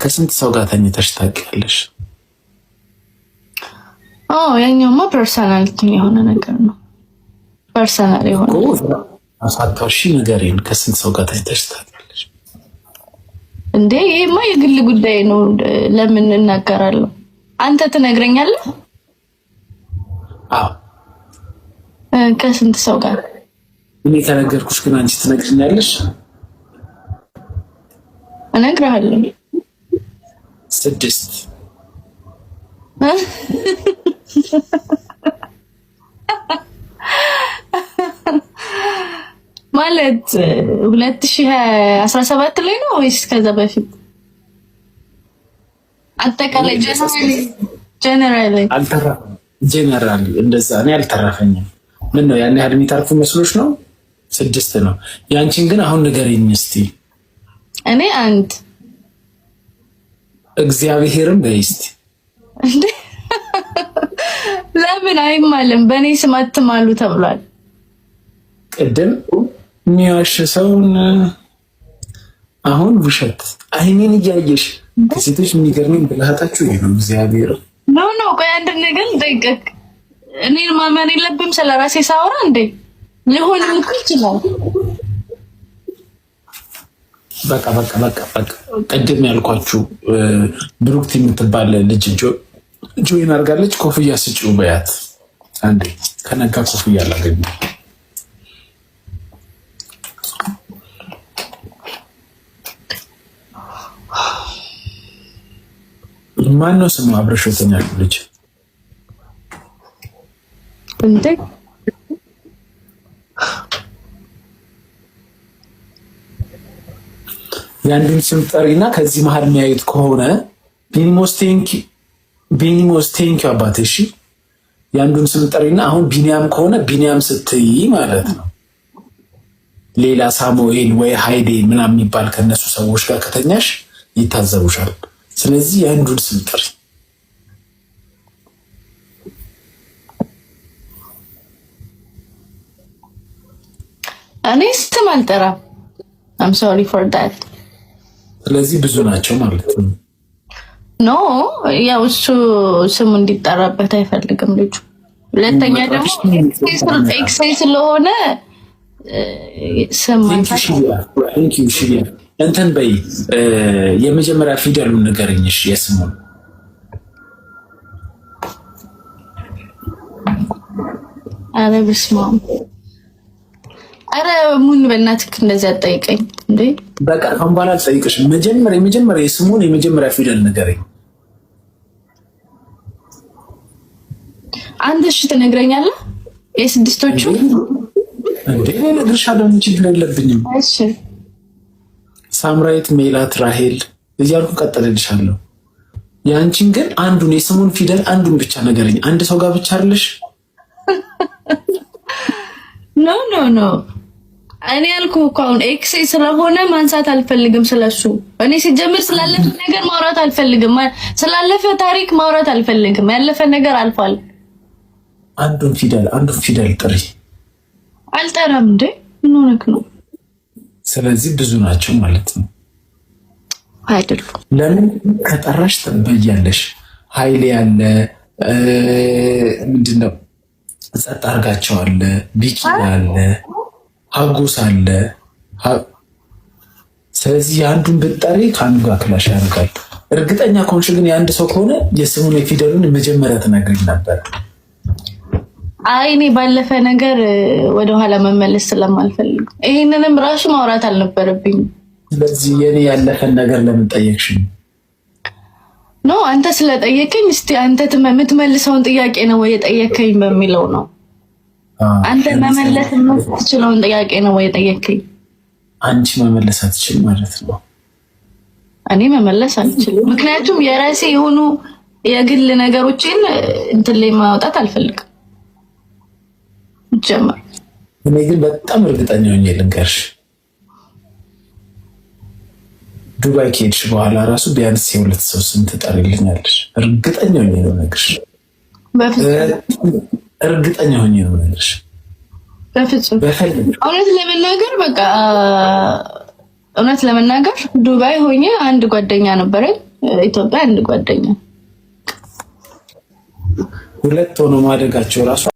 ከስንት ሰው ጋር ተኝተሽ ታውቂያለሽ? ያኛውማ personality የሆነ ነገር ነው። Personal የሆነ አሳታሽ ንገሪን። ከስንት ሰው ጋር ተኝተሽ ታውቂያለሽ? እንዴ ይሄማ የግል ጉዳይ ነው። ለምን እናገራለሁ? አንተ ትነግረኛለህ? አዎ። ከስንት ሰው ጋር እኔ ከነገርኩሽ ግን አንቺ ትነግሪኛለሽ? እነግርሃለሁ። 6። ማለት 2017 ላይ ነው ወይስ ከዛ በፊት? አጠቃላይ generally አልተረፈም። Generally እንደዛ እኔ አልተረፈኝም። ምን ነው ያን ያህል የሚተርፉ መስሎች ነው? 6 ነው። ያንቺን ግን አሁን ንገሪኝ እስቲ። እኔ 1። እግዚአብሔርም በይ እስቲ። እንዴ ለምን አይማልም? በእኔ ስም አትማሉ ተብሏል። ቅድም የሚዋሽ ሰውን አሁን ውሸት አይኔን እያየሽ ከሴቶች የሚገርመኝ ብልሃታችሁ ይሄ ነው። እግዚአብሔር No no፣ ቆይ አንድ ነገር ልጠይቅህ። እኔን ማመን የለብህም ስለ ራሴ ሳወራ እንዴ? ሊሆንም እኮ ይችላል። በቃ በቃ በቃ በቃ ቅድም ያልኳችሁ ብሩክት የምትባል ልጅ join አድርጋለች። ኮፍያ ስጪው በያት አንዴ። ከነጋ ኮፍያ አላገኘሁም። ማነው ስሙ? አብረሽ የተኛሽው ልጅ እንዴ? የአንዱን ስም ጠሪና ከዚህ መሀል የሚያዩት ከሆነ ቢኒሞስ thank you አባቴ። እሺ የአንዱን ስም ጠሪና አሁን ቢኒያም ከሆነ ቢኒያም ስትይ ማለት ነው። ሌላ ሳሙኤል ወይ ሃይዴ ምናምን የሚባል ከነሱ ሰዎች ጋር ከተኛሽ ይታዘቡሻል። ስለዚህ የአንዱን ስም ጥሪ። እኔ ስም አልጠራም። I'm sorry for that። ስለዚህ ብዙ ናቸው ማለት ነው። No ያው እሱ ስሙ እንዲጠራበት አይፈልግም ልጁ። ሁለተኛ ደግሞ ex ኤ ስለሆነ ስም እንትን በይ፣ የመጀመሪያ ፊደሉን ንገረኝ። እሺ የስሙን። ኧረ በስመ አብ! ኧረ ሙን በእናትህ እንደዚህ አትጠይቀኝ እንዴ! በቃ ከአሁን በኋላ አልጠይቅሽም። የመጀመሪያ የስሙን የመጀመሪያ ፊደል ንገረኝ። አንተ እሺ ትነግረኛለህ? የስድስቶቹ እንዴ እኔ እነግርሻለሁ። ምን ችግር የለብኝም። እሺ ሳምራዊት፣ ሜላት፣ ራሄል እያልኩ ቀጥልልሻለሁ። የአንቺን ግን አንዱን የስሙን ፊደል አንዱን ብቻ ነገረኝ። አንድ ሰው ጋር ብቻ አይደለሽ? No no no፣ እኔ ያልኩህ እኮ አሁን ex ኤ ስለሆነ ማንሳት አልፈልግም ስለሱ። እኔ ሲጀምር ስላለፈ ነገር ማውራት አልፈልግም። ስላለፈ ታሪክ ማውራት አልፈልግም። ያለፈ ነገር አልፏል። አንዱን ፊደል ጥሪ። አልጠራም እንዴ፣ ምን ሆነክ ነው? ስለዚህ ብዙ ናቸው ማለት ነው። አይደሉም። ለምን ከጠራሽ ትበያለሽ። ኃይሌ ያለ ምንድን ነው? ጸጥ አድርጋቸው አለ፣ ቢኪ አለ፣ ሀጎስ አለ። ስለዚህ የአንዱን ብትጠሪ ከአንዱ ጋር clash ያደርጋል። እርግጠኛ ከሆንሽ ግን የአንድ ሰው ከሆነ የስሙን የፊደሉን መጀመሪያ ትነግሪኝ ነበር። አይ እኔ ባለፈ ነገር ወደኋላ መመለስ ስለማልፈልግ ይሄንንም ራሱ ማውራት አልነበረብኝም። ስለዚህ የኔ ያለፈን ነገር ለምን ጠየቅሽኝ? No፣ አንተ ስለጠየቀኝ እስቲ አንተ የምትመልሰውን ጥያቄ ነው ወይ የጠየከኝ በሚለው ነው። አንተ መመለስ የምትችለውን ጥያቄ ነው ወይ የጠየከኝ? አንቺ መመለስ አትችል ማለት ነው። እኔ መመለስ አልችልም፣ ምክንያቱም የራሴ የሆኑ የግል ነገሮችን እንትን ላይ ማውጣት አልፈልግም። ጀመር እኔ ግን በጣም እርግጠኛ ሆኜ ልንገርሽ፣ ዱባይ ከሄድሽ በኋላ ራሱ ቢያንስ የሁለት ሰው ስም ትጠሪልኛለሽ። እርግጠኛ ሆኜ ነው የምነግርሽ። እርግጠኛ ሆኜ ነው የምነግርሽ። በፍጹም፣ እውነት ለመናገር፣ በቃ እውነት ለመናገር ዱባይ ሆኜ አንድ ጓደኛ ነበረኝ። ኢትዮጵያ አንድ ጓደኛ። ሁለት ሆኖ ማደጋቸው ራሱ